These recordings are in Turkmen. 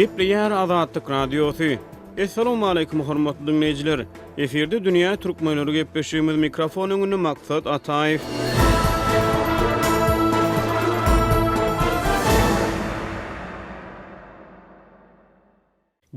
Gepleýär Azatlyk Radiosy. Assalamualaikum hormatly diňleýjiler. Efirde dünýä türkmenleri gepleşigimiz mikrofon öňünde Maksat Ataýew.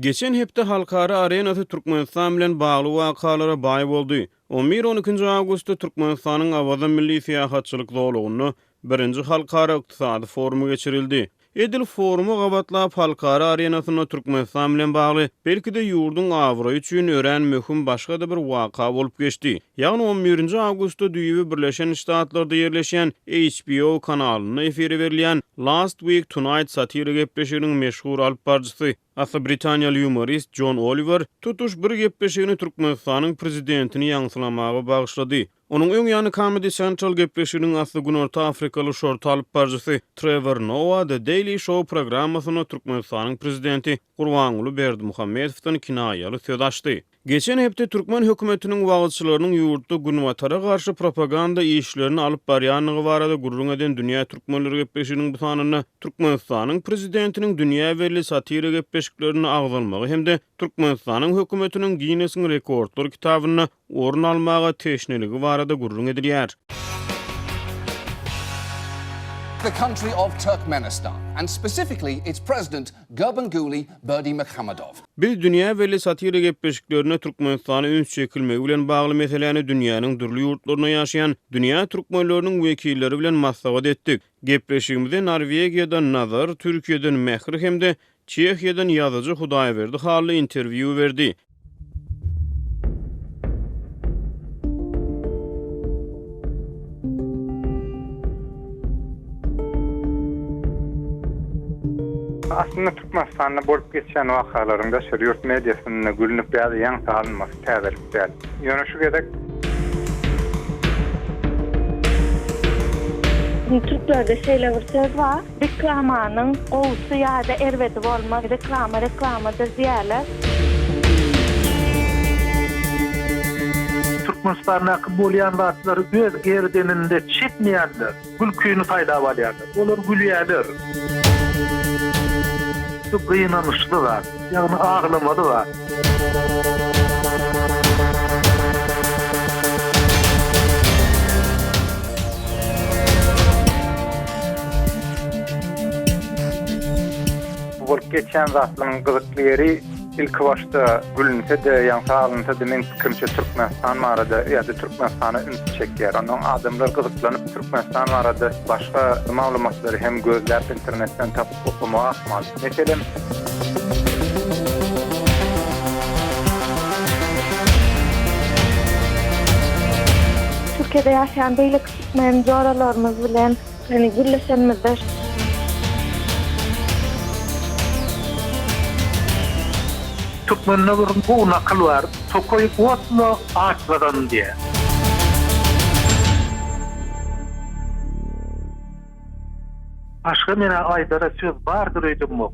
Geçen hepde halkara arenasy Türkmenistan bilen bagly wakalara baý boldy. On bir-on ikinji awgustda Türkmenistanyň Awaza milli syýahatçylyk zolagynda birinji halkara ykdysady forumy geçirildi. Edil foruma gabatlap halkara arenasynda Türkmenistan bilen bagly, belki-de ýurduň abraýy üçin örän möhüm başga-da bir waka bolup geçdi. Ýagny on birinji awgustda düýbi Birleşen Ştatlarda ýerleşýän HBO kanalynda efire berilýän Last Week Tonight satira gepleşiginiň meşhur alypbaryjysy, asly britaniýaly ýumorist Jon Oliwer tutuş bir gepleşigini Türkmenistanyň prezidentini ýaňsylamaga bagyşlady. Onuň öň ýany Comedy Central gepleşiginiň asly günorta afrikaly şorta alypbaryjysy Trewor Noa The Daily Show programmasynda Türkmenistanyň prezidenti Gurbanguly Berdimuhamedowdan kinaýaly söz açdy. Geçen hepde türkmen hökümetiniň wagyzçylarynyň ýurtda Günbatara garşy propaganda işlerini alyp barýandygy barada gürrüň eden Dünýä türkmenleri gepleşiginiň bu sanynda Türkmenistanyň prezidentiniň dünýä belli satira gepleşiklerinde agzalmagy hem-de Türkmenistanyň hökümetiniň Ginnesiň rekordlar kitabynda orun almaga teşneligi barada gürrüň edilýär. The country of Turkmenistan, and specifically its president Gurbanguly Berdimuhamedow. Biz dünýä belli satira gepleşiklerinde Türkmenistana üns çekilmegi bilen bagly meseläni dünýäniň dürli ýurtlarynda ýaşaýan dünýä türkmenleriniň wekilleri bilen maslahat etdik. Gepleşigimize Norwegiýadan Nazar, Türkiýeden Mähri hem-de Çehiýadan ýazyjy Hudaýberdi Hally interwýu berdi. Aslynda Türkmenistanda bolup geçýän wakalaryň daşary ýurt mediasynda gülnüp ýa-da ýaňsa alynmasy täzelik däl. Ýöne şu gezek. Türklerde şeýle bir söz bar, Reklamanyň gowusy ýa-da erbedi bolmaz, reklama reklamadyr diýýärler. Türkmenistandaky bolýan zatlary öz gerdeninde çekmeýänler gülkini saýlap alýarlar. Olar gülýärler. Bu gynanyşly zat, ýagny aglamaly zat. Bu bolup geçýän zatlaryň gyzykly ýeri ilkibaşda gülünse-de, ýaňsa alynsa-da meň pikirimçe Türkmenistan barada ýa-da Türkmenistana üns çekýär. Onnoň adamlar gyzyklanyp Türkmenistan barada başga maglumatlary hem gözläp internetden tapyp okamagy ahmal. Meselem. Türkiýede ýaşaýan beýleki türkmen joralarymyz bilen ýani gürleşenimizde. Türkmende bir gowy nakyl bar, Tokaý otla, at gazan diýýär. Başga menä aýdara söz bardyr öýdemok.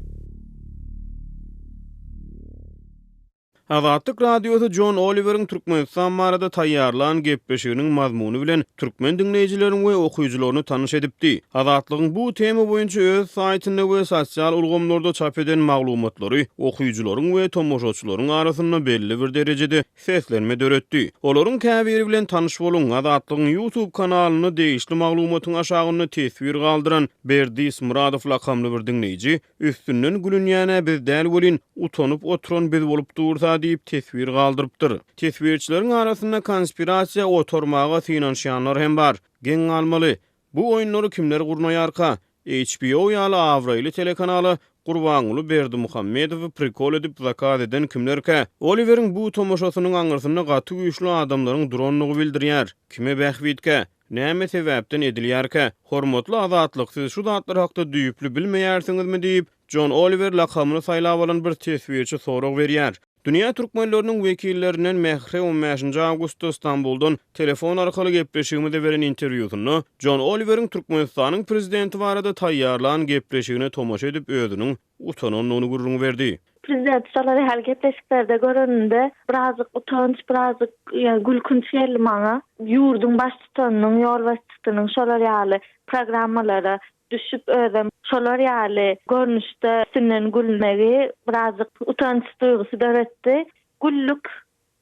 Azatlyk Radiosy Jon Oliweriň Türkmenistan barada taýýarlan gepleşiginiň mazmuny bilen türkmen diňleýjilerini we okyjylaryny tanyş edipdi. Azatlygyň bu tema boýunça öz saýtynda we sosial ulgamlarda çap eden maglumatlary okyjylaryň we tomaşaçylaryň arasynda belli bir derejede seslenme döretdi. Olaryň käbiri bilen tanyş boluň, Azatlygyň YouTube kanalynda degişli maglumatyň aşagynda teswir galdyran Berdi Ismyradow lakamly bir diňleýji, Üstünden gülünýän-ä biz däl welin, utanyp oturan biz bolup dursa diýip teswir galdyrypdyr. Teswirçileriň arasynda konspirasiýa otarmaga synanyşýanlar hem bar. Geň galmaly. Bu oýunlary kimler gurnaýarka? HBO ýaly abraýly telekanala Gurbanguly Berdimuhamedowy prikol edip zakaz eden kimlerkä? Oliweriň bu tomaşasynyň aňyrsynda gaty güýçli adamlaryň durandygy bildirýär. Kime bähbitkä? Näme sebäpden edilýärkä? Hormatly Azatlyk, siz şu zatlar hakda düýpli bilmeýärsiňizmi diýip, Jon Oliwer lakamyny saýlap alan bir teswirçi sorag berýär. Dünýä türkmenleriniň wekillerinden Mähri on bäşinji awgustda Stambuldan telefon arkaly gepleşigimize beren interwýusynda Jon Oliweriň Türkmenistanyň prezidenti barada taýýarlan gepleşigine tomaşa edip özüniň utanandygyny gürrüň berdi. Prezident şolar ýaly gepleşiklerde görenimde birazjyk utanç, birazjyk ýa gülkünç geldi maňa. Ýurduň baştutanynyň, ýolbaşçysynyň şolar ýaly programmalara. düşüp özem şolar ýaly görnüşde üstünden gülmegi birazjyk utanç duýgusy döretdi. Güldük.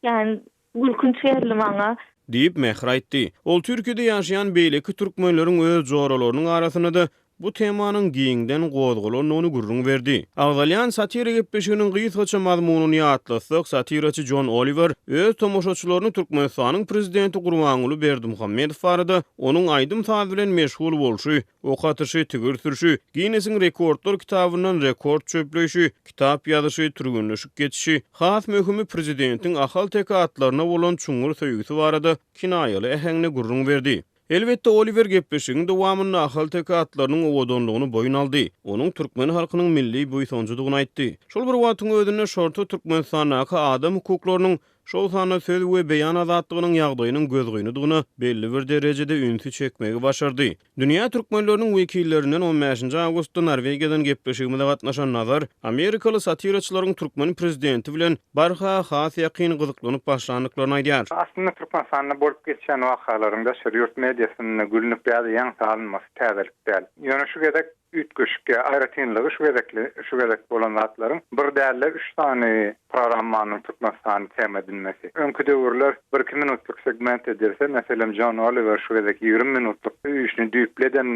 Ýani gülkünç geldi maňa. Diýip, Mähri aýtdy. Ol Türkiýede ýaşaýan beýleki türkmenleriň öz joralarynyň arasynda-da bu temanyň giňden gozgalandygyny gürrüň berdi. Agzalýan satira gepleşiginiň gysgaça mazmunyny ýatlatsak, satiraçy Jon Oliwer öz tomaşaçylaryny Türkmenistanyň prezidenti Gurbanguly Berdimuhamedow barada onuň aýdym-saz bilen meşgul bolşy, ok atyşy, tigir sürşi, Ginnesiň rekordlar kitabyndan rekord çöpleýşi, kitap ýazyşy, türgenleşik geçişi, has möhümi prezidentiň ahalteke atlaryna bolan çuňňur söýgüsi barada kinaýaly äheňde gürrüň berdi. Elbetde, Oliwer gepleşigiň dowamynda ahalteke atlarynyň owadanlygyny boýun aldy, onuň türkmen halkynyň milli buýsanjydygyny aýtdy. Şol bir wagtyň özünde Şorta Türkmenistandaky adam hukuklarynyň, şol sanda söz we beýan azatlygynyň ýagdaýynyň gözgynydygyna belli bir derejede ünsi çekmegi başardy. Dünýä türkmenleriniň wekillerinden on bäşinji awgustda Norwegiýadan gepleşigimize gatnaşan Nazar, amerikaly satiraçylaryň türkmen prezidenti bilen barha has ýakyn gyzyklanyp başlandyklaryny aýdýar. Aslynda Türkmenistanda bolup geçýän wakalaryň daşary ýurt mediasynda gülnüp ýa-da ýaňsa alynmasy täzelik däl. Ýöne şu gezek üýtgeşik ýa aýratynlygy şu gezekli şu gezek bolan zatlaryň bir däl-de üç sany programmanyň Türkmenistany tema edinmesi. Öňki döwürler bir-iki minutlyk segment edilse, meselem Jon Oliwer şu gezek 20 minutlyk işini düýpli eden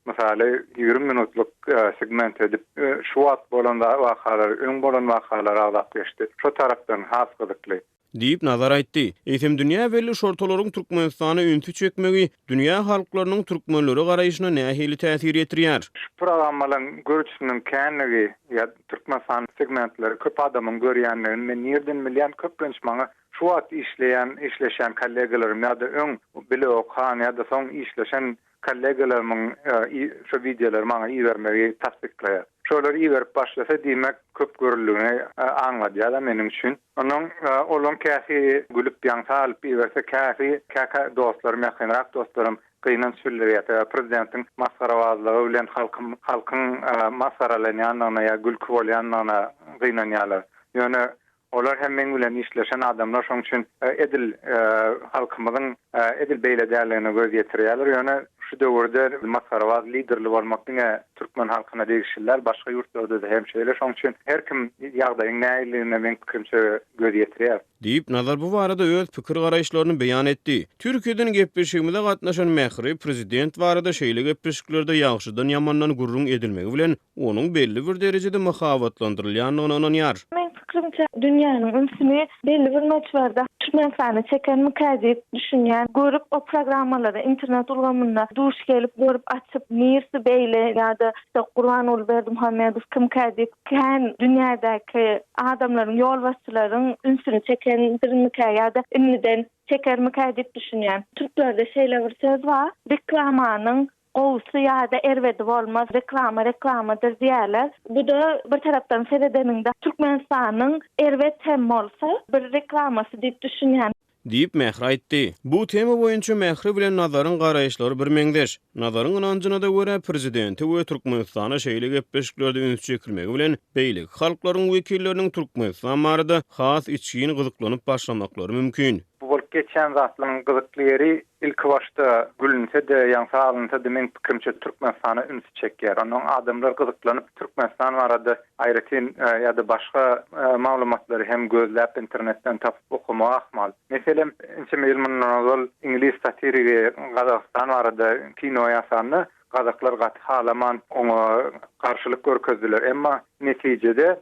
mysaly 20 minutlyk segment edip şu wagt bolan wakalary, öň bolan wakalary agzap geçdi. Şo tarapdan has gyzykly. Diýip, Nazar aýtdy. Eýsem, dünýä belli şortalaryň Türkmenistana ünsi çekmegi dünýä halklarynyň türkmenlere garaýşyna nähili täsir ýetirýär? Şu programmalaryň görüjisiniň känligi ýa Türkmenistan segmentleri köp adamyň görýändigini men nirden bilýän, köplenç maňa şu wagt işleýän, işleşýän kollegalarym ýa-da öň bile okan ýa-da soň işleşen kollegalarymyň şo wideolary maňa ibermegi tassyklaýar. Şolary iberip başlasa diýmek köp görüldigini aňladýar-da meniň üçin. Onnoň olaň käsi gülüp ýaňsa alyp iberse, käsi käkä dostlarym ýakynrak dostlarym gynanç bildirýär. Sebäbi prezidentiň masgarabazlygy bilen halkym halkyň masgaralanýandygyna ýa gülki bolýandygyna gynanýarlar. Ýöne Olar hem meň bilen işleşen adamlar, şonuň üçin edil halkymyzyň edil beýle däldigine göz ýetirýärler. Ýöne şu döwürde masgarabaz liderli bolmak diňe türkmen halkyna degişli däl, başga ýurtlarda-da hem şeýle. Şonuň üçin her kim ýagdaýyň nähilidigine meň pikirimçe göz ýetirýär. Diýip, Nazar bu barada öz pikir-garaýyşlaryny beýan etdi. Türkiýeden gepleşigimize gatnaşan Mähri prezident barada şeýle gepleşiklerde ýagşydan-ýamandan gürrüň edilmegi bilen onuň belli bir derejede mahabatlandyrylýandygyna ynanýar. Meň pikirimçe, dünýäniň ünsüni belli bir möçberde Türkmenistana çekenmikä diýip düşünýän. Görüp o programmalary internet ulgamynda duş gelip görüp açyp nirsi beýle ýa-da işte Gurbanguly Berdimuhamedow kimkä diýip kän dünýädäki adamlaryň ýolbaşçylaryň ünsüni çekendirmikä ýa-da indiden çekermikä diýip düşünýän. Türklerde şeýle bir söz bar, reklamanyň Gowusy ýa-da erbedi bolmaz, reklama reklamadyr diýýärler. Bu-da bir tarapdan seredeniňde Türkmenistanyň erbet hem bolsa bir reklamasy diýip düşünýän. Diýip, Mähri aýtdy. Bu tema boýunça Mähri bilen Nazaryň garaýyşlary birmeňzeş. Nazaryň ynanjyna-da görä, prezidente we Türkmenistana şeýle gepleşiklerde üns çekilmegi bilen, beýleki halklaryň wekilleriniň Türkmenistan barada has içgin gyzyklanyp başlamaklary mümkin. Bu bolup geçýän zatlaryň gyzykly ýeri Ilkibaşda gülünse-de, ýaňsa alynsa-da meň pikirimçe Türkmenistana ünsi çekýär. Onnoň adamlar gyzyklanyp Türkmenistan barada aýratyn ýa-da başga maglumatlary hem gözläp internetden tapyp okamagy ahmal. Meselem, ençeme ýyl mundan ozal iňlis satirigi Gazagystan barada kino ýasanda Gazaklar gaty halaman oňa garşylyk görkezdiler. Emma netijede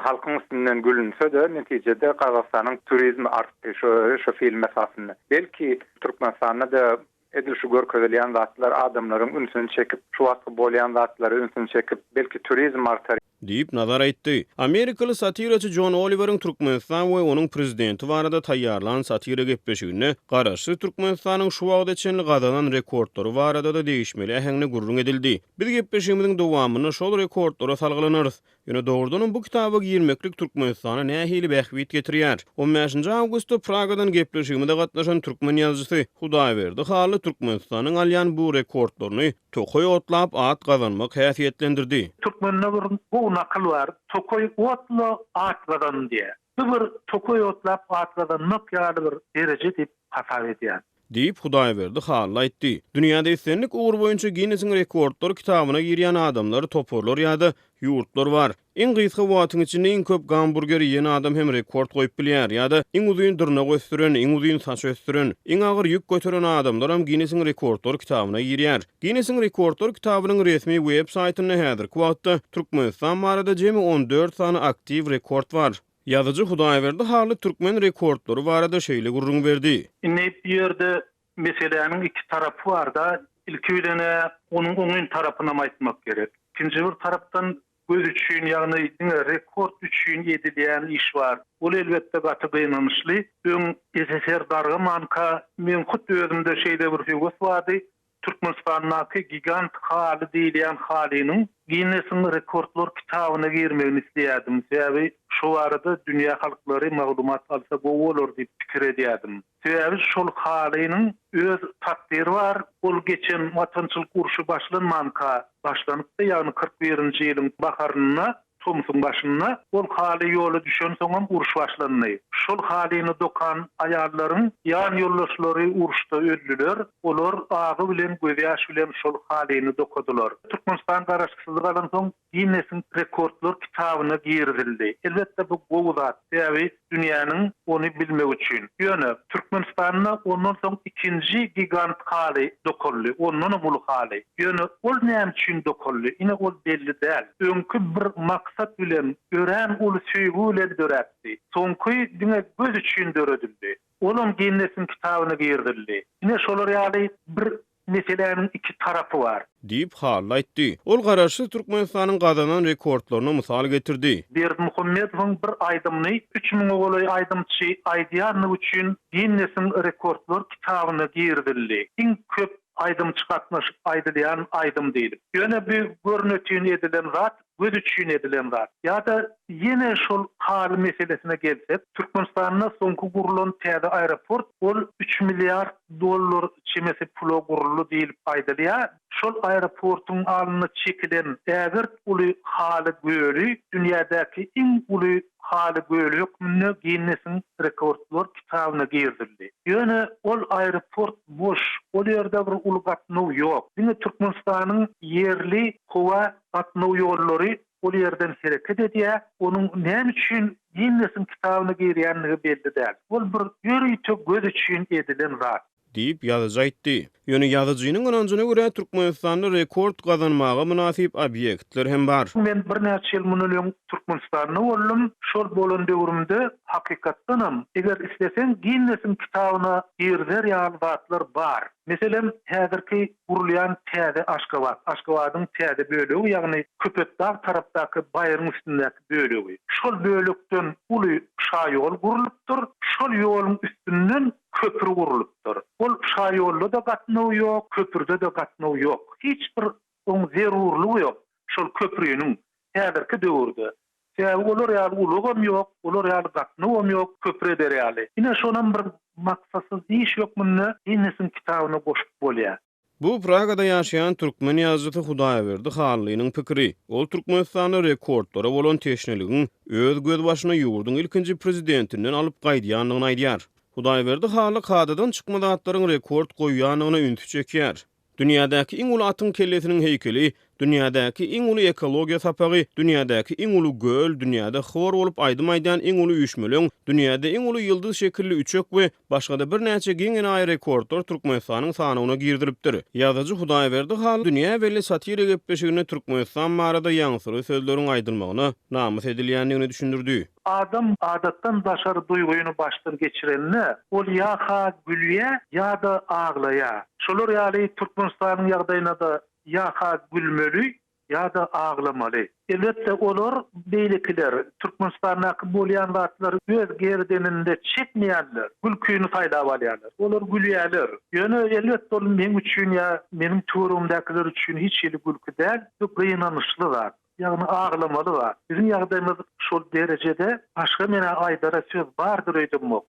halkyň üstünden gülünse-de, netijede Gazagystanyň turizmi artdy şu şu film esasynda. Belki Türkmenistanda-da edil şu görkezilýän zatlar adamlaryň ünsüni çekip, şu wagtky bolýan zatlara ünsüni çekip, belki turizm artar. Diýip, Nazar aýtdy. Amerikaly satiraçy Jon Oliweriň Türkmenistan we onuň prezidenti barada taýýarlan satira gepleşiginde Garaşsyz Türkmenistanyň şu wagta çenli gazanan rekordlary barada-da degişmeli äheňde gürrüň edildi. Biz gepleşigimiziň dowamynda şol rekordlara salgylanarys. Ýöne dogrudanam bu kitaba girmeklik Türkmenistana nähili bähbit getirýär? On bäşinji awgustda Pragadan gepleşigimize gatnaşan türkmen ýazyjysy Hudaýberdi Hally Türkmenistanyň alýan bu rekordlaryny Tokaý otlap at gazanmak häsiýetlendirdi. Türkmende bir gowy nakyl bar, Tokaý otla, at gazan diýýär. Bu bir tokaý otlap at gazanmak ýaly bir dereje diýip hasap edýän. Diýip, Hudaýberdi Hally aýtdy. Dünýäde islendik ugur boýunça Ginnesiň rekordlar kitabyna girýän adamlar, toparlar ýa-da ýurtlar bar. Iň gysga wagtyň içinde iň köp gamburger iýen adam hem rekord goýup bilýär ýa-da iň uzyn dyrnak ösdüren, iň uzyn saç ösdüren, iň agyr ýük göteren adamlaram Ginnesiň rekordlar kitabyna girýär. Ginnesiň rekordlar kitabynyň resmi web saýtynda häzirki wagtda Türkmenistan barada jemi 14 sany aktiw rekord bar. Ýazyjy Hudaýberdi Hally türkmen rekordlary barada şeýle gürrüň berdi. Indi bu ýerde meseläniň iki tarapy bar-da, ilki bilen-ä onuň oňyn tarapynam aýtmak gerek. Ikinji bir tarapdan göz üçin, ýagny diňe rekord üçin edilýän iş bar. Ol elbetde gaty gynançly. Öň SSR dargamanka meň hut özümde şeýle bir höwes bardy. Türkmenistandaky gigant haly diýilýän halynyň Ginnesiň rekordlar kitabyna girmegini isleýärdim. Sebäbi şo barada dünýä halklary maglumat alsa gowy bolar diýip pikir edýärdim. Sebäbi şol halynyň öz takdyry bar, ol geçen Watançylyk urşy başlanmanka başlanypdy, ýagny 41-nji ýylyň baharynda Tomsuň başynda ol haly ýola düşensoňam uruş başlandy. Şol halyny dokan aýallaryň ýan ýoldaşlary uruşda öldüler, olar agy bilen, gözýaş bilen şol halyny dokadylar. Türkmenistan garaşsyzlyk alansoň Ginnesiň rekordlar kitabyna girizildi. Elbetde bu gowy zat, sebäbi dünýäniň ony bilmegi üçin. Ýöne Türkmenistanda ondan soň ikinji gigant haly dokaldy, ondanam uly haly. Ýöne ol näme üçin dokaldy, ine ol belli däl. Öňki bir maksat bilen, örän uly söýgi bilen döräpdi. Soňky diňe göz üçin döredildi. Olam Ginnesiň kitabyna girizildi. Ine şolar ýaly bir Meseläniň iki tarapy bar. Diýip, Hally aýtdy. Ol Garaşsyz Türkmenistanyň gazanan rekordlaryna mysal getirdi. Berdimuhamedowyň bir aýdymyny üç müňe golaý aýdymçy aýdýandygy üçin Ginnesiň rekordlar kitabyna girizildi. Iň köp aýdymçy gatnaşyp aýdylýan aýdym diýlip. Ýöne bu görnetin edilen zat göz üçin edilen zat. Ýa-da ýene şol haly meselesine gelsek, Türkmenistanda soňky gurlan täze aeroport ol üç milliard dollar çemesi pula guruldy diýlip aýdylýar. Şol aeroportuň alnynda çekilen ägirt uly haly göli dünýädäki iň uly haly göli hökmünde Ginnesiň rekordlar kitabyna girizildi. Ýöne ol aeroport boş, ol ýerde bir uly gatnaw ýok. Diňe Türkmenistanyň ýerli howa Gatnaw ýollary ol ýerden hereket edýär. Onuň näme üçin Ginnesiň kitabyna girýändigi belli däl. Ol bir ýörite göz üçin edilen zat. Diýip, ýazyjy aýtdy. Ýöne ýazyjynyň ynanjyna görä, Türkmenistanda rekord gazanmaga mynasyp obýektler hem bar. Men birnäçe ýyl mundan öň Türkmenistanda boldum. Şol bolan döwrümde hakykatdanam, eger isleseň Ginnesiň kitabyna girizer ýaly zatlar bar. Meselem, häzirki gurulýan täze Aşgabat, Aşgabadyň täze bölegi, ýagny Köpetdag tarapdaky baýryň üstündäki bölegi. Şol bölekden uly şaýol gurlupdyr, şol ýoluň üstünden köpri gurlupdyr. Ol şaýolda-da gatnaw ýok, köprüde-de gatnaw ýok. Hiç bir oň zerurlygy ýok şol köprüniň häzirki döwürde. Sebäbi olar ýaly ulagam ýok, olar ýaly gatnawam ýok, köpri eder ýaly. Ine şonam bir maksatsyz iş hökmünde Ginnesiň kitabyna goşup bolýar. Bu Pragada ýaşaýan türkmen ýazyjysy Hudaýberdi Hallynyň pikiri. Ol Türkmenistanda rekordlara bolan teşneligiň öz gözbaşyny ýurduň ilkinji prezidentinden alyp gaýdýandygyny aýdýar. Hudaýberdi Hally kadadan çykma zatlaryň rekord goýýandygyna ünsi çekýär. Dünýädäki iň uly atyň kellesiniň heýkeli, dünýädäki iň uly ekologiýa sapagy, dünýädäki iň uly göl, dünýäde hor bolup aýdym aýdýan iň uly üýşmeleň, dünýäde iň uly ýyldyz şekilli üçek we başga-da birnäçe geň-enaýy rekordlar Türkmenistanyň sanawyna girizilipdir. Ýazyjy Hudaýberdi Hally dünýä belli satira gepleşiginde Türkmenistan barada ýaňsyly sözleriň aýdylmagyna namys edilýändigini düşündirdi. Adam adatdan daşary duýgyny başdan geçirende, ol ýa-ha gülýär, ýa-da aglaýar. Şolar ýaly Türkmenistanyň ýagdaýyna-da ýa-ha gülmeli, ýa-da aglamaly. Elbetde, olar, beýlekiler, Türkmenistandaky bolýan zatlary öz gerdeninde çekmeýänler, gülkini saýlap alýarlar. Olar gülýärler. Ýöne, elbetde, ol meň üçin ýa meniň töweregimdäkiler üçin hiç hili gülki däl, bu gynanyşly zat. Ýagny aglamaly zat. Biziň ýagdaýymyz şol derejede, başga menä aýdara söz bardyr öýdemok.